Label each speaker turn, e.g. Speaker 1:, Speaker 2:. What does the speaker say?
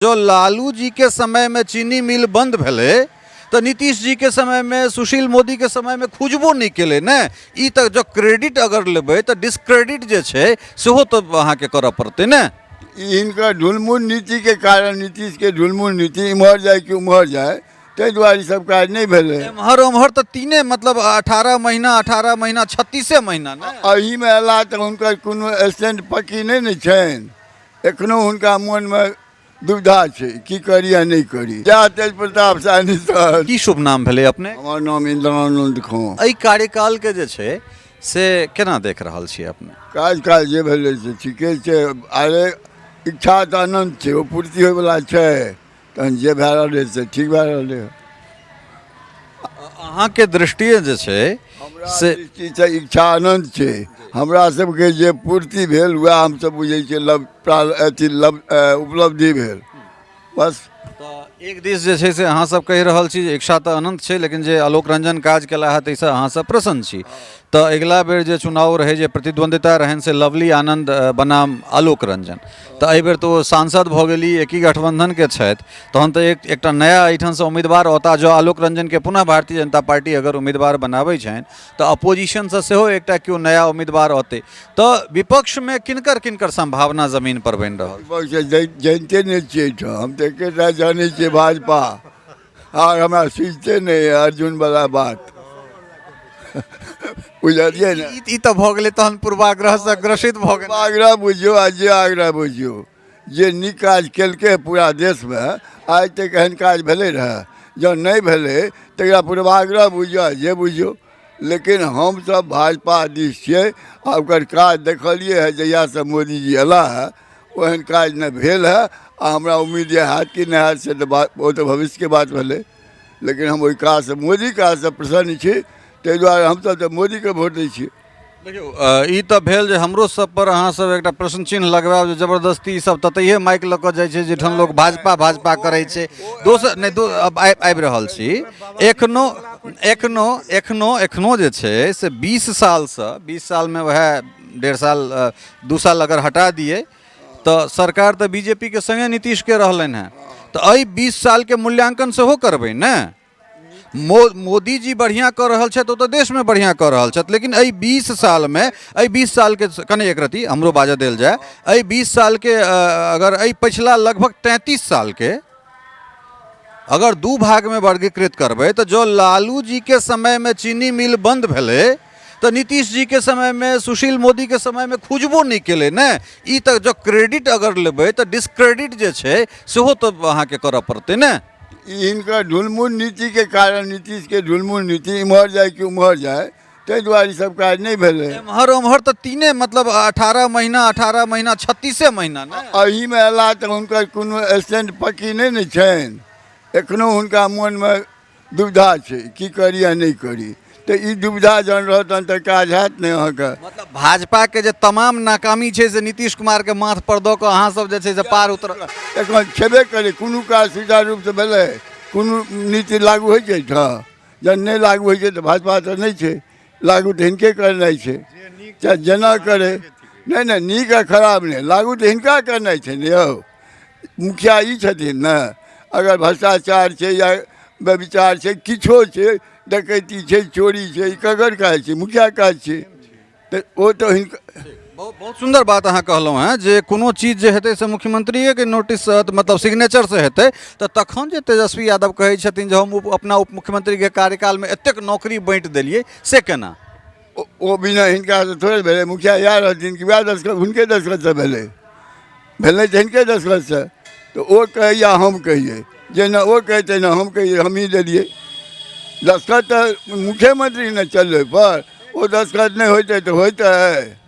Speaker 1: जँ लालू जीके समयमे चीनी मिल बन्द भेलै तऽ नीतीश जीके समयमे, सुशील मोदीके समयमे खुजबो नहि केलै ने। ई तऽ जँ क्रेडिट अगर लेबै तऽ डिसक्रेडिट जे छै सेहो तऽ अहाँके करऽ पड़तै ने।
Speaker 2: ई हिनकर ढुलमुन नीतिके कारण, नीतीशके ढुलमुन नीति, इम्हर जाय कि उम्हर जाय, ताहि दुआरे ई सब काज नहि भेलै।
Speaker 1: एम्हर ओम्हर तऽ तीने, मतलब 18 महीना, 18 महीना, 36 महीना ने।
Speaker 2: एहिमे अयला तऽ हुनकर कोनो स्टैंड पक्की नहि ने छनि। एखनो हुनका मोनमे दुविधा छै, की करी आ नहि करी। जय तेज प्रताप साहनी सर।
Speaker 1: की शुभ नाम भेलै अपने?
Speaker 2: हमर नाम इन्द्रानन्द खां।
Speaker 1: एहि कार्यकालके जे छै से केना देख रहल छियै अपने?
Speaker 2: कार्यकाल जे भेलै से ठीके छै। अरे इच्छा तऽ अनन्त छै, ओ पूर्ति होइवला छै, तहन जे भए रहलै से ठीक भए रहलै।
Speaker 1: अहाँके दृष्टिए जे छै
Speaker 2: से दृष्टिसँ इच्छा अनन्त छै। हमरा सबके जे पूर्ति भेल वएह हमसब बुझै छियै लव अथी लव उपलब्धि भेल बस।
Speaker 1: तऽ एक दिस जे छै से अहाँ सब कहि रहल छी जे इच्छा तऽ अनन्त छै, लेकिन जे आलोक रंजन काज केला है ताहिसँ अहाँ सब प्रसन्न छी। तऽ अगिला बेर जे चुनाव रहै, जे प्रतिद्वंदिता रहनि से लवली आनन्द बनाम आलोक रंजन, तऽ एहिबेर तऽ ओ सांसद भऽ गेली, एकी गठबन्धनके छथि, तहन तऽ एकटा नया एहिठामसँ उम्मीदवार औता। जँ आलोक रंजनके पुनः भारतीय जनता पार्टी अगर उम्मीदवार बनाबै छनि तऽ अपोजिशनसँ सेहो एकटा केओ नया उम्मीदवार औतै। तऽ विपक्षमे किनकर किनकर सम्भावना जमीन पर बनि रहल?
Speaker 2: विपक्ष जनिते नहि छियै एहिठाम, हम तऽ एकेटा जानै छियै भाजपा, आर हमरा सुझते नहि अर्जुनवला बात, बुझलियै ने?
Speaker 1: ई तऽ भऽ गेलै तहन पूर्वाग्रहसँ ग्रसित भऽ गेल।
Speaker 2: आग्रह बुझियौ आ जे आग्रह बुझियौ, जे नीक काज केलकै पूरा देशमे, आइ तक एहन काज भेलै रहए? जँ नहि भेलै तकरा पूर्वाग्रह बुझियौ आ जे बुझियौ, लेकिन हमसभ भाजपा दिस छियै आ ओकर काज देखलियै हँ। जहियासँ मोदीजी अयला हँ ओहन काज नहि भेल हँ आ हमरा उम्मीद यऽ हैत कि नहि हैत से तऽ बात ओ तऽ भविष्यके बात भेलै, लेकिन हम ओहि काजसँ, मोदी काजसँ प्रसन्न छी। ताहि दुआरे हमसभ तऽ मोदीके वोट दै छियै।
Speaker 1: देखियौ, ई तऽ भेल जे हमरो सब पर अहाँ सब एकटा प्रश्न चिन्ह लगायब जे जबरदस्ती ई सब ततहिए माइक लऽ कऽ जाइ छै जाहिठाम लोक भाजपा भाजपा करै छै। दोसर नहि, दो आब आबि रहल छी। एखनो एखनो एखनो एखनो जे छै से 20 सालसँ, 20 सालमे वएह 1.5 साल, 2 साल अगर हटा दियै तऽ सरकार तऽ बी जे पी के सङ्गे नीतीशके रहलनि हेँ। तऽ एहि 20 सालके मूल्यांकन सेहो करबै ने। मोदीजी बढ़िआँ कऽ रहल छथि, ओ तऽ देशमे बढ़िआँ कऽ रहल छथि, लेकिन एहि 20 सालमे, एहि 20 सालके कने एक रत्ती हमरो बाजऽ देल जाय, एहि 20 सालके अगर एहि पछिला लगभग 33 सालके अगर दू भागमे वर्गीकृत करबै तऽ जँ लालू जीके समयमे चीनी मिल बन्द भेलै तऽ नीतीश जीके समयमे, सुशील मोदीके समयमे खुजबो नहि केलै ने। ई तऽ जँ क्रेडिट अगर लेबै तऽ डिसक्रेडिट जे छै सेहो तऽ अहाँके करऽ पड़तै ने।
Speaker 2: ई हिनकर ढुलमुन नीतिके कारण, नीतीशके ढुलमुन नीति, इम्हर जाय कि उम्हर जाय, ताहि दुआरे ई सब काज नहि भेलै।
Speaker 1: एम्हर ओम्हर तऽ तीने, मतलब 18 महीना, 18 महीना, 36 महीना ने।
Speaker 2: एहिमे अयला तऽ हुनकर कोनो स्टैंड पक्की नहि ने छनि। एखनो हुनका मोनमे दुविधा छै, की करी आ नहि करी। तऽ ई दुविधा जहन रहत तहन तऽ काज हैत नहि अहाँके।
Speaker 1: मतलब भाजपाके जे तमाम नाकामी छै से नीतीश कुमारके माथ पर दऽ कऽ अहाँ सब जे छै से पार उतर
Speaker 2: एखन छेबे करै, कोनो काज सुचारू रूपसँ भेलै? कोनो नीति लागू होइ छै एहिठाम? जहन नहि लागू होइ छै तऽ भाजपा तऽ नहि छै लागू, तऽ हिनके करनाइ छै, चाहे जेना करै। नहि नहि, नीक आ खराब नहि, लागू तऽ हिनका करनाइ छै ने यौ। मुखिया ई छथिन ने। अगर भ्रष्टाचार छै या व्यभिचार छै, किछो छै, डकैती छै, चोरी छै, ई ककर काज छै? मुखिया काज छै। तऽ ओ तऽ हिनका
Speaker 1: बहुत बहुत सुन्दर बात अहाँ कहलहुँ हेँ जे कोनो चीज जे हेतै से मुख्यमंत्रिएके नोटिससँ, मतलब सिग्नेचरसँ हेतै। तऽ तखन जे तेजस्वी यादव कहै छथिन जे हम अपना उप मुख्यमंत्रीके कार्यकालमे एतेक नौकरी बाँटि देलियै, से केना?
Speaker 2: ओ बिना हिनकासँ थोड़े भेलै। मुखिया इएह रहथिन कि वएह दस्तखत, हुनके दस्तखतसँ भेलै? भेलै तऽ हिनके दस्तखतसँ। तऽ ओ कहै या हम कहियै, जेना ओ कहै तहिना हम कहियै, हमही देलियै दस्तखत। तऽ मुख्यमंत्री ने चललै पर, ओ दस्तखत नहि होइतै तऽ होइतै?